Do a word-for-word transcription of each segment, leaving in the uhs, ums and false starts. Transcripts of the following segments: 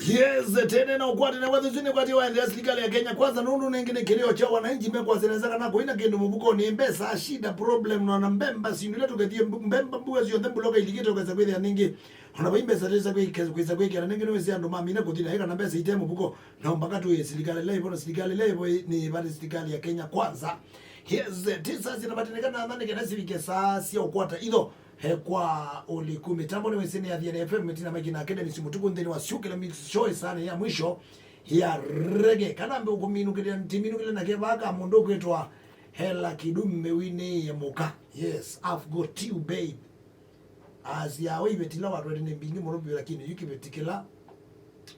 Yes, tene na ukwate na wathu zine kwati wa ya serikali ya Kenya Kwanza, nundu ningi ni kilio cha wananchi mekwasya nesa kana kuina kindu muvuko ni mbesa, shida, problem, no na mbemba sindu ile tukethie mbu- mbemba mbuga cionthe mbuloka ilikite ukesa kwithia ningi. Ona vai mbesa tisa kwikesa kwikera ningi ni wesi andu mamina kuthina kana mbesa ite muvuko. No mpaka tu serikali ile ivo, serikali ile ivo ni bali serikali ya Kenya Kwanza. Yes, tisa zina mateneka na nani kana sivike saa sia ukwata itho. He kwa uliku mitambo ni wesini ya Thiani F M, mitina maiki na Academy simu tuku nthini wa syukila mix show isani ya mwisho ya rege. Kana mbe ukuminukile, ntiminukile na kevaka mundu kwitwa Hela Kidume wini ye muka. Yes, I've got you, babe. Asi yawe iveti ila watwete ni mbingi muno biũ, lakini yu kiveti kila,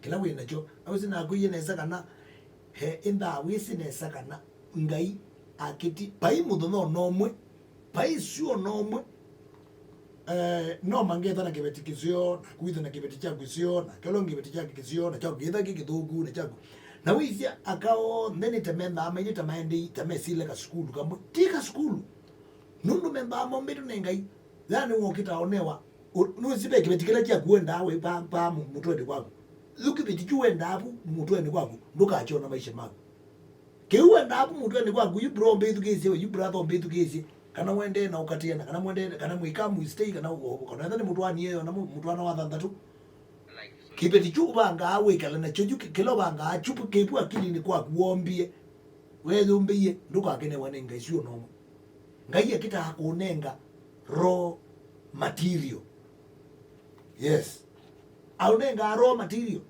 kila wĩ nakyo. Awisi naku iye nesa kana, he, inda wisi nesa kana Ngai akiti, pai mũthenya ona ũmwe, pai sio ona ũmwe, eh, no mangetha na kĩveti kĩseo, na kwitha na kĩveti kyaku kĩseo, na kelo kĩveti kyaku kĩseo, na kyaku kĩtha kĩ kĩthũku, na kyaku. Na wĩsya aka onthe nĩ ta mendaa mailĩ ta maendei, ta mesile kasukulu kamwe. Ti kasukulu. Nũndũ mendaa mombĩtwe nĩ Ngai. Yani wokĩta onewa, nũsi ve kĩveti kĩla kyaku wendaa wĩ pa, pa mũ- mũtwenĩ kwaku. Yu kĩveti kyu wendaa vu mũtwenĩ kwaku, ndũkakyona maisha maku. Kĩu wendaa vu mũtwenĩ kwaku, yu bro mbĩthukĩĩsye, yu brother mbĩthukĩĩsye, kana wendee na ũkatĩana, kana mwendee, kana mwĩka mustay, kana ũ- kana etha nĩ mũtwanie yo na mũ- mũtwana wa thanthatũ. Kĩveti kyu ũvangaa wĩkale nakyo, yu kĩ- kĩla ũvangaa kyu kĩvu akilinĩ kwaku wombie, weyũmbĩie, ndũkakenewa nĩ Ngai sio nomo. Ngai akĩtaa kũnenga raw material. Yes. Aũnengaa raw material.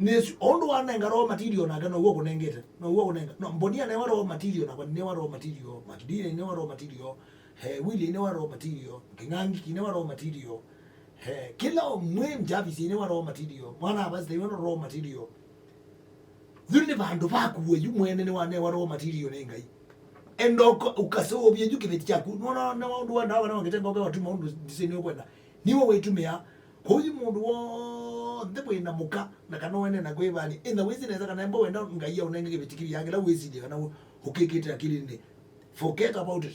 Nĩsu, ũndũ wanenga raw material nake now'o kũnengete. Now'o kũnenga. No, Mbonia newa raw material, nakwa newa raw material. Makidini newa raw material. He, Willy newa raw material. King'angiki newa raw material. He, kila ũmwe Mjavisi newa raw material. Mwana Abasi newa raw material. Yu nĩ vandũ vaku we, yu mwene nĩwanewa raw material nĩ Ngai. Enda ũka- ũkaseũvye yu kĩveti kyaku. Nona na ũndũ wendaa kana wakĩtenga ũke watuma ũndũ ndisĩ nĩ ũkwenda. Niwe wĩtumĩa. Kwoou yu mũndũ w'onthe wĩ na mũka na kana wene na kwĩvani. Ĩtha wĩsĩ nesa kana embo wenda Ngai aũnenge kĩveti kĩu ya kĩla wĩsilye kana ũ- ũkĩkĩte akilinĩ. Forget about it.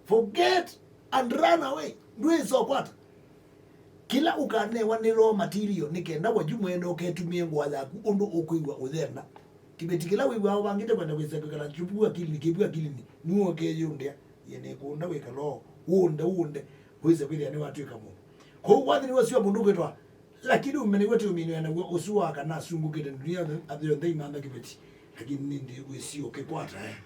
Forget and run away. Ndwĩsa ũkwata. Kĩla ũkanewa nĩ raw material nĩ kenda we yu mwene ũketumĩe ngũa yaku ũndũ ũkwĩw'a ũyenda. Kĩveti kĩla wĩw'aa ũvangĩte kwenda kwĩsa kwĩkala kyupu akilinĩ, kĩvu akilinĩ, nĩwe ũkeyũndĩa, ye nĩkũũnda wĩkaloo, ũũnde, ũũnde, wĩse kwĩthĩa nĩwatw'ĩka mũndũ. Kwoou wathi nĩwasua mũndũ ũkwĩtwa, lakini ũme nĩw'o tĩũminĩwe naw'o ũsu wa kana asungũkĩte ndunia yonthe, athĩ yonthe imantha kĩveti, lakini nĩndĩ wĩsi ũkĩkwata, eh.